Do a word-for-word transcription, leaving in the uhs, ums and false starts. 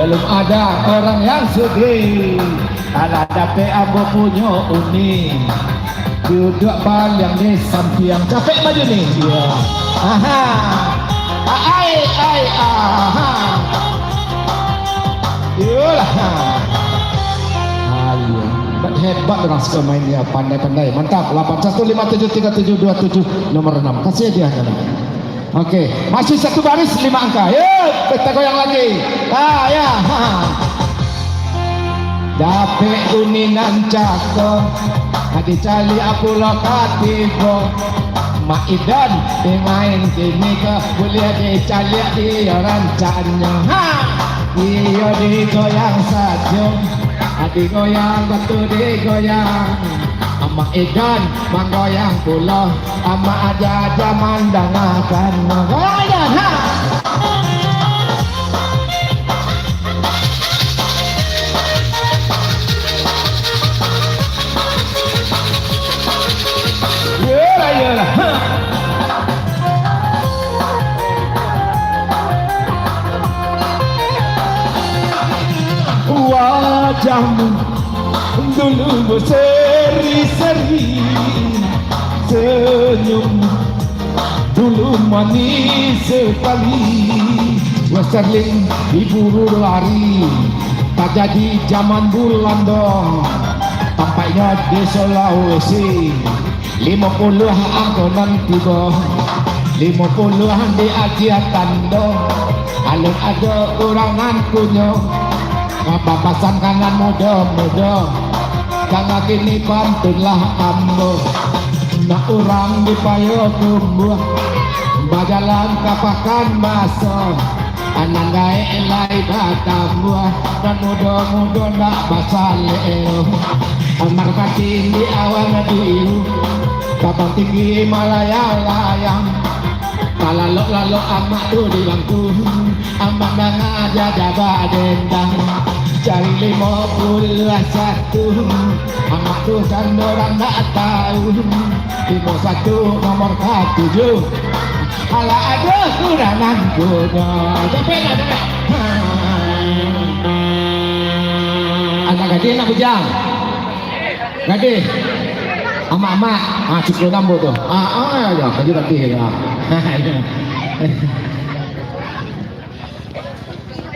Belum ada orang yang sudi. Alah dapek ambo punyo uni. Duduak baliang di sampiang. Capek maju ni. Yo. Aha. Ai, ai, aha. Iyolah. Ayo. Hebat orang suka main ya, pandai-pandai. Mantap. Lapan satu lima tujuh tiga tujuh dua tujuh, nomor enam. Kasih hadiahnya lah. Oke, masih satu baris lima angka. Yo, kita goyang lagi. Ah, ya. Ha. Dapek uni nan cako, dicaliak pulo katibo. Mak Idan dimain kini ko, buliah dicaliak di rancaknyo. Ha. Iyo digoyang sajo, digoyang batu digoyang. Mak Idan manggoyang pulo. Amak aja-aja mandangakan. Goyang, ha! Yolah, yolah, ha! Wajahmu dulu berseri-seri, senyum dulu manis sekali. Westerling diburu lari, tajadi zaman Bulando, tampaknyo di Sulawesi. Limo puluah angko nan tibo, limo puluah di agiah tando. Alun ado urang nan punyo, bapasan ka nan mudo-mudo. Kanga kini pantunlah ambo, nak urang di Payokumbuah, bajalan ka Pakan Baso. Anak gaek lai batambuah, nan mudo-mudo ndak basalek. Amar patinggi awan biru, tabang tinggi malayang-layang. Talalok-lalok amak tu di bangku, amak nang aja daba dendang. Jari limo puluah satu, amak tu kan urang ndak tahu. Limo satu nomor katujuh. Alah, aduh, kurang nangkunyo. Capek lah, capek. Anak gadih, anak bujang? Gadih. Amak-amak. Ah, cukup nambah tu. Ah, ah, ya, gadih, gadih, ya.